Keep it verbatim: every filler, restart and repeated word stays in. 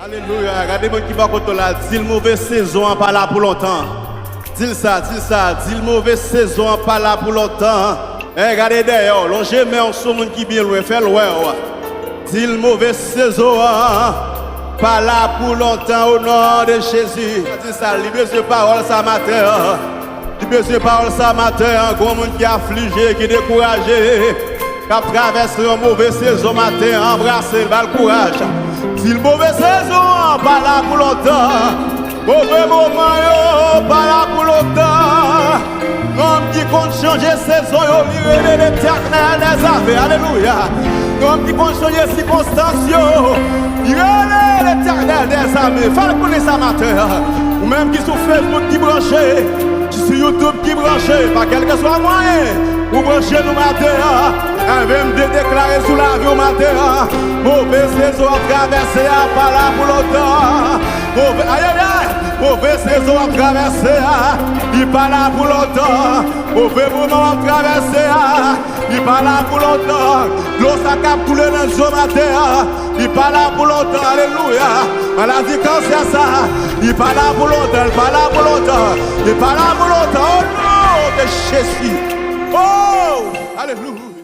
Alelouya. Gade moun ki bò kote w la, di l move sezon an pa la pou lontan. Di l sa, di l sa, di l move sezon an pa la pou lontan. Gade dèyè w, lonje men w sou moun ki byen lwen, fè l wè w. Di l move sezon an pa la pou lontan, o non de Jezi. Di sa, li bezwen pawòl sa maten an. Li bezwen pawòl sa maten an. Gwo moun ki aflije, ki dekouraje, k ap travèse yon move sezon maten an, anbrase l, ba l kouraj. Di l move sezon an pa la pou lontan. Move moman yo pa la pou lontan. Nonm ki konn chanje sezon yo, li rele Letènèl dèzame. Alelouya. Nonm ki konn chanje sikonstans yo, li rele Letènèl dèzame. Fè l konnen sa maten an. Ou menm ki sou Facebook, ki branche, ki sou YouTube, ki branche, pa kèlkeswa mwayen ou branche nou maten an, M V M D deklare sou lavi w maten an, move sezon w ap travèse a pa la pou lontan. Move, ayayay, move sezon w ap travèse a, li pa la pou lontan. Move moman w ap travèse a, li pa la pou lontan. Dlo sa k ap koule nan zye w maten an, li pa la pou lontan. Alelouya. Maladi kansè sa, li pa la pou lontan, li pa la pou lontan, li pa la pou lontan. O non de Jezi. O, alelouya.